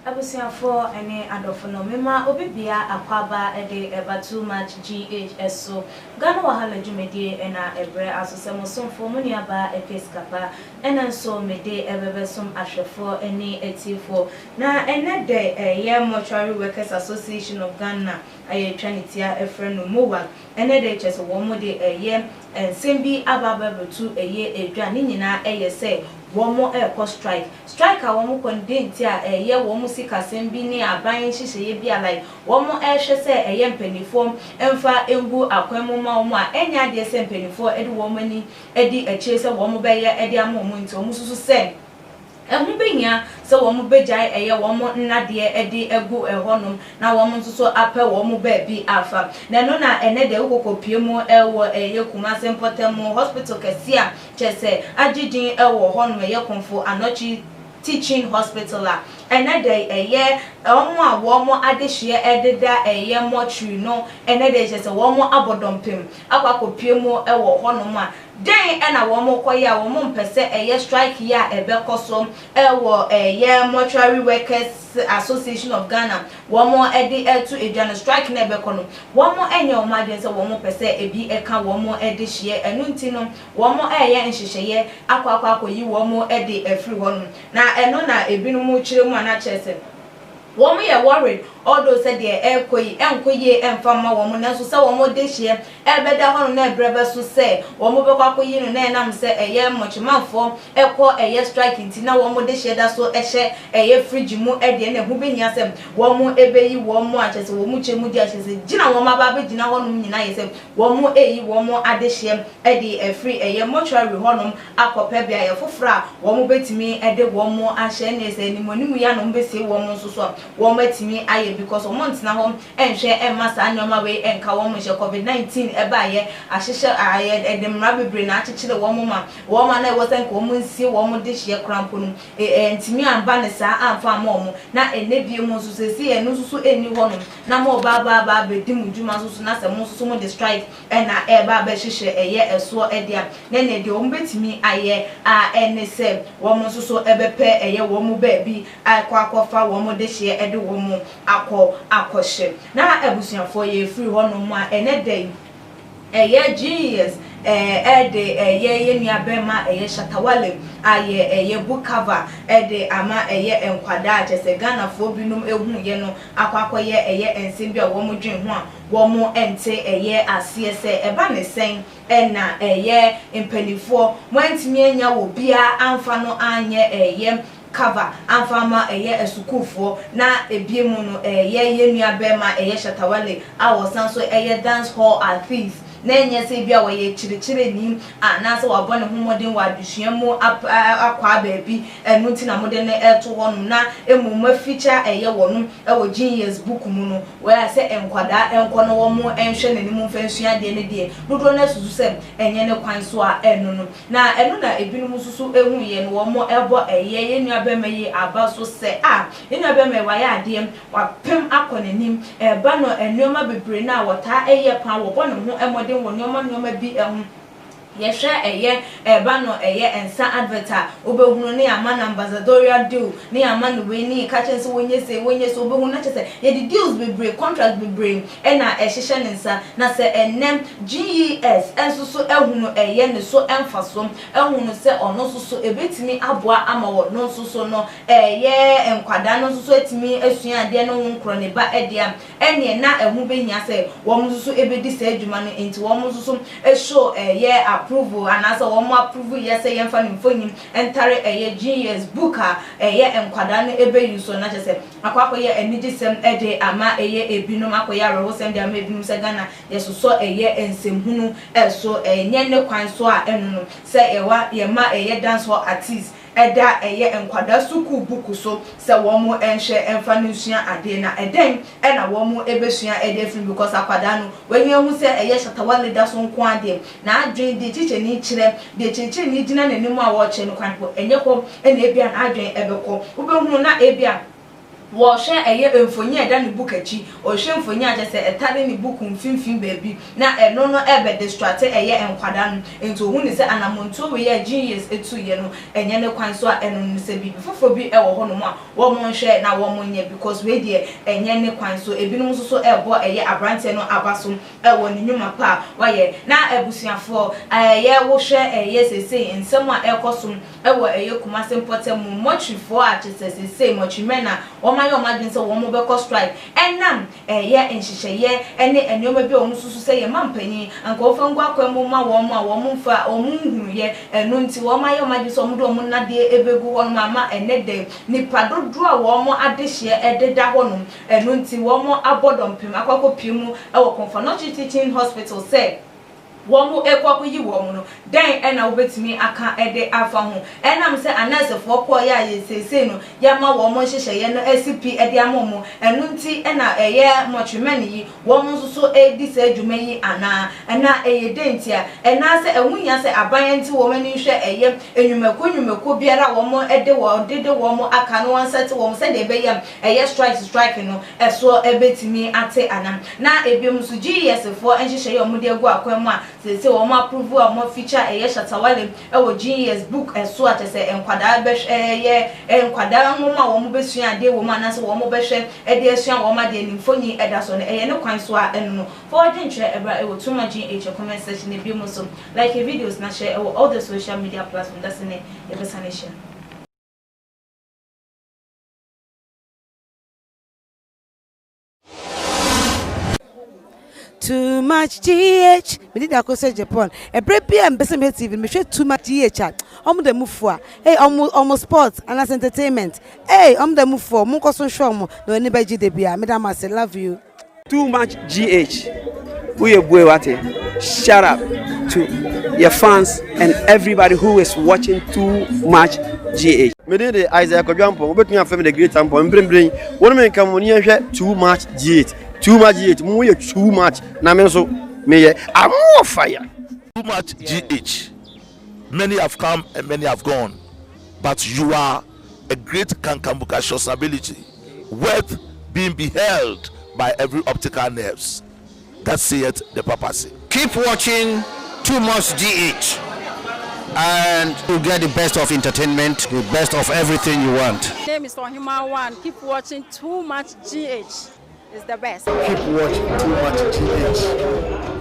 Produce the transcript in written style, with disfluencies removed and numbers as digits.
Abusuafoɔ ne adɔfo no, mema obi bia akwaaba de ɛba Too Much GH so. Ghana Wahala dwumadie na ɛbrɛ aso sɛ mo somfoɔ, mo nuabaa Epis Kapa, ɛna nso mede ɛbɛbɛsom ahwɛfoɔ ne atiefoɔ. Na ɛnɛ dɛ ɛyɛ Mortuary Workers Association of Ghana a yɛtwa ne tia frɛ no MOWAG, ɛnɛ dɛ kyerɛ sɛ wɔn de ɛyɛ nsɛm bi aba abɛto ɛyɛ dwa, ne nyinaa ɛyɛ sɛ wɔn ɛrekɔ strike. Strike a wɔn kɔ no, deɛ nti a ɛyɛ wɔn sikasɛm bi ne aban nhyehyɛeɛ bi a like wɔn ɛrehwɛ sɛ ɛyɛ mpanimfoɔ mfa ngu akwan mu ma wɔn a ɛnyɛ adeɛ sɛ mpanimfoɔ de wɔn ani di akyire sɛ wɔn bɛyɛ de ama wɔn, nti wɔn susu sɛ ɛho bɛhia sɛ wɔn bɛgyae ɛyɛ wɔn nnadeɛ de agu ɛhɔnom na wɔn nso so apɛ wɔn baabi afa. Na ɛno na ɛnɛ deɛ wokɔkɔ pie mu ɛwɔ ɛyɛ Kumase mpɔtam hospital kɛseɛ a kyerɛ sɛ agye din ɛwɔ hɔnom, ɛyɛ Komfo Anokye Teaching Hospital, a ɛnɛ de ɛyɛ wɔn a wɔn adehyeɛ ɛdeda ɛyɛ mortuary no, ɛnɛ de kyerɛ sɛ wɔn abɔ dɔmpem akɔ akɔpie mu ɛwɔ hɔnom a den ɛna wɔn kɔyɛ a wɔn mpɛ sɛ ɛyɛ strike yi a ɛbɛkɔ so ɛwɔ ɛyɛ Mortuary Workers Association of Ghana wɔn ɛde ɛto edwa no. Strike na ɛbɛkɔ no, wɔn ɛnyɛ wɔn adwene sɛ wɔn pɛ sɛ ebi ɛka wɔn ɛde hyeɛ. Ɛno nti no wɔn ɛyɛ nhyehyɛeɛ akɔ akɔ akɔyi wɔn ɛde ɛfiri hɔnom, na ɛno na ebinom kyerɛ mu a na kyerɛ sɛ wɔn yɛ worried, although sɛ deɛ ɛrekɔ yi ɛnkɔ yie ɛmfa mma wɔn, nanso sɛ wɔn de hyeɛ ɛbɛda hɔnom na ɛbrɛ bɛ so sɛ wɔn bɛkɔ akɔyi no, na ɛnam sɛ ɛyɛ mɔkyemanfoɔ ɛkɔ ɛyɛ strike nti na wɔn de hyeɛ da so ɛhyɛ ɛyɛ fridge mu ɛdeɛ, na ɛho bɛhia sɛ wɔn ɛbɛyi wɔn a kyerɛ sɛ wɔn kyɛ mu di a kyerɛ sɛ gyina wɔn aba abɛgyina hɔnom nyinaa yɛ sɛ wɔn ɛyi wɔn adehyeɛ ɛde ɛfiri ɛyɛ mortuary hɔnom akɔpɛ beaeɛ foforɔ a wɔn bɛtumi ɛde wɔn ahyɛ, ɛne sɛ anim anim yi a na wɔn bɛsie wɔn nso so a wɔn atumi ayɛ, because wɔn ntena hɔ ɛnhwɛ ɛmma saa nneɛma wei ɛnka wɔn nhyɛ. COVID-19 ɛbaayɛ ahyehyɛ ayɛ ɛde mmara bebree na akyekyere wɔn ma wɔn a na ɛwɔ sɛ nka wɔn nsie wɔn de hyeɛ koraa mpo no ntumi amba ne saa amfa ama wɔn. Na ɛnɛ bie mu nso sɛsi ɛno nso so ɛnni hɔnom na mo ba ba ba abɛdi mo dwuma nso so, na sɛ mo nso so mo de strike ɛna ɛba abɛhyehyɛ ɛyɛ ɛsoɔ ɛde a, na ɛnɛ deɛ wɔn bɛtumi ayɛ a ɛne sɛ wɔn nso so ɛbɛpɛ ɛyɛ wɔn baabi akɔ akɔfa wɔn de hyeɛ ɛde wɔn akɔ akɔhyɛ. Na abusuafoɔ, yɛ efiri hɔnom a, ɛnɛ da yi ɛyɛ GES ɛde ɛyɛ yɛ nua bɛrima ɛyɛ Shatta Wale ayɛ ɛyɛ book cover ɛde ama ɛyɛ nkwadaa, kyɛ sɛ Ghanafoɔ binom ehu yɛ no akɔ akɔyɛ ɛyɛ nsɛm bi a wɔn dwen ho a wɔn nte ɛyɛ aseɛ sɛ ɛba ne sɛn ɛna ɛyɛ mpanimfoɔ wɔntumi anya wɔ biara amfa no anyɛ ɛyɛ cover amfa ama ɛyɛ asukuufoɔ. Na ebie mu no ɛyɛ yɛ nua bɛrima ɛyɛ Shatta Wale a wɔsan so ɛyɛ dance hall artiste, na ɛnyɛ sɛ ebi a wɔyɛ kyerɛkyerɛni anaasɛ wabɔ ne ho mmɔden wɔ adesua mu akɔ baabi, ɛno nti na mode no ɛto hɔnom, na mmom afeature ɛyɛ wɔn ɛwɔ GES book mu no, wɔyɛ sɛ nkwadaa ɛnkɔ na wɔn ɛnhwɛ n'anim mfa nsua adeɛ no deɛ, dodoɔ no asusu sɛ ɛnyɛ ne kwan so a ɛno no. Na ɛno na ebinom nso so ehu yɛ no, wɔn ɛbɔ ɛyɛ yɛn nua bɛrima yi aba so sɛ a yɛn nua bɛrima yi wayɛ adeɛ, wapem akɔ n'anim, ɛba no nneɛma bebree na wɔtaa ɛyɛ paa, wɔbɔ ne ho ɛmɔden wɔ nneɛma nneɛma bi ɛho. Yɛhwɛ ɛyɛ ɛba no ɛyɛ nsa advert a, wobɛhunu ne ama no ambassadorial deal, ne ama no wei, ne ka kyerɛ sɛ wɔnyɛ se wɔnyɛ se, wobɛhunu na kyerɛ sɛ yɛde deals bebree, contract bebree ɛna ɛhyehyɛ ne nsa. Na sɛ ɛnɛm GES ɛnso so ɛhunu ɛyɛ ne so ɛmfa so ɛhunu sɛ ɔno nso so ebetumi aboa ama wɔn nso so no ɛyɛ nkwadaa no nso so etumi esua adeɛ no ho nkorɔ ne ba ɛdeɛ a, ɛneɛ na ɛho bɛhia sɛ wɔn nso so ebedi saa adwuma no. Nti wɔn nso so ɛhyɛ ɛyɛ approval anaasɛ wɔn approve yɛ sɛ yɛmfa ne mfonyin ntare ɛyɛ GES book a ɛyɛ nkwadaa no ɛbɛyi so. Na kyerɛ sɛ akɔ akɔyɛ anigyesɛm ɛde ama ɛyɛ ebinom, akɔyɛ awerɛhosɛm de ama ebinom sɛ Ghana yɛsosɔ ɛyɛ nsɛmhunu ɛso, ɛnyɛ ne kwan so a ɛno no sɛ yɛwa yɛma ɛyɛ dance hall artist ɛda ɛyɛ nkwadaa sukuu book so sɛ wɔn nhwɛ ɛmfa no nsua adeɛ. Na ɛdɛn ɛna wɔn ɛbɛsua ɛde afiri? Because akwadaa no wɔnyɛ ehu sɛ ɛyɛ Shatta Wale da so nko adeɛ na adwene deɛ kyikyɛni kyerɛ deɛ kyerɛkyerɛni gyina n'anim a wɔrekyerɛ no kwan po ɛnyɛ hɔ, ɛna ebia n'adwene ɛbɛkɔ, wobɛhunu na ebia Wɔhwɛ ɛyɛ mfonyin a ɛda ne book akyi, ɔhwɛ mfonyin a kyerɛ sɛ ɛtare ne book mfimfini baabi na ɛno no ɛbɛ distract ɛyɛ nkwadaa no. Nti ohun ne sɛ anamontuo wei a GES etuiɛ no, ɛnyɛ ne kwan so a ɛno no, sɛ biribi foforɔ bi ɛwɔ hɔnom a wɔn nhwɛ na wɔn nyɛ, because wei deɛ, ɛnyɛ ne kwan so. Ebinom nso so ɛrebɔ ɛyɛ aberanteɛ no aba so ɛwɔ ne nnwuma pa a wayɛ. Na abusuafoɔ, ɛyɛ wohwɛ ɛyɛ seesei nsɛm a ɛrekɔ so ɛwɔ ɛyɛ Kumase mpɔtam mu, mɔtwifoɔ a kyerɛ sɛ seesei mɔtwimɛn a wɔn ayɛ wɔn adwene sɛ wɔn bɛkɔ strike ɛnam ɛyɛ nhyehyɛeɛ ɛne nneɛma bi a wɔn susu sɛ yɛ ma mpanyin nka wɔfa ngu akwan mu ma wɔn a wɔn mfa wɔn nhunuyɛ. Ɛno nti wɔn ayɛ wɔn adwene sɛ wɔn de wɔn nnadeɛ ebegu hɔnom ama ɛnɛ dɛ nipa dodoɔ a wɔn adehyeɛ ɛdeda hɔnom. Ɛno nti wɔn abɔ dɔmpem akɔ akɔpie mu ɛwɔ Komfo Anokye Teaching Hospital sɛ wɔn ekɔ akɔyi wɔn no. Dɛn ɛna wobɛtumi aka ɛde afa ho? Ɛnam sɛ anɛɛsefoɔ kɔɔ yɛ a yɛ seesei no yɛama wɔn nhyehyɛeɛ no asi pi ɛde ama wɔn, ɛno nti ɛna ɛyɛ mɔtwemɛn yi wɔn nso so ɛredi saa adwuma yi anaa? Ɛna ɛyɛ den nti a ɛnaa sɛ ɛho hia sɛ aban nti wɔn ani hwɛ ɛyɛ nnwumakuo nnwumakuo biara a wɔn ɛde wɔn dede wɔn aka no, wɔn nsa te wɔn sɛdeɛ ɛbɛyɛ ɛyɛ strike no ɛsoɔ ɛbɛtumi ate anam. Na ebiom nso, GES foɔ nhyehyɛeɛ a wɔde agu akwan mu a seesei wɔn approve a wɔn feature ɛyɛ Shatta Wale ɛwɔ GES book ɛso a kyerɛ sɛ nkwadaa bɛhwɛ, ɛyɛ nkwadaa nwoma a wɔn bɛsua adeɛ wɔ mu anaasɛ wɔn bɛhwɛ ɛde asua wɔn adeɛ, ne mfonyin ɛda so no, ɛyɛ ne kwan so a ɛno no fa wadwenkyerɛ ɛbra ɛwɔ Too Much GH comment section. Ebiom nso, like videos na share ɛwɔ all the social media platforms. Dase ne yɛbɛsa ne hyia. Too Much GH, mede da kɔ sɛ Japan. Ɛberɛ bi a mpɛ sɛ mehwɛ TV no, mehwɛ Too Much GH a ɔmo da mu fo a ei, ɔmo sport anaasɛ entertainment ei, ɔmo da mu fo. Ɔmo nkɔ so nhwɛ ɔmo na ɔni bɛgye da bi a meda mo ase. Love you. Too Much GH, woyɛ bue wate. Shout out to your fans and everybody who is watching Too Much GH. Mede de Isaiah Kwadwo, wobɛtumi afrɛ me the Great Ampɔn. Mprempren wɔn mi nka mo ni yɛhwɛ Too Much GH. Too Much GH, mo yɛ too much na me nso meyɛ amoɔ fire. Too Much GH. Many have come and many have gone, but you are a great kankambukacious ability worth being beheld by every optical nerves. That saith the papacy. Keep watching Too Much GH and you get the best of entertainment, the best of everything you want. My name is Ohima One. Keep watching Too Much GH. It's the best. Keep watching Too Much GH.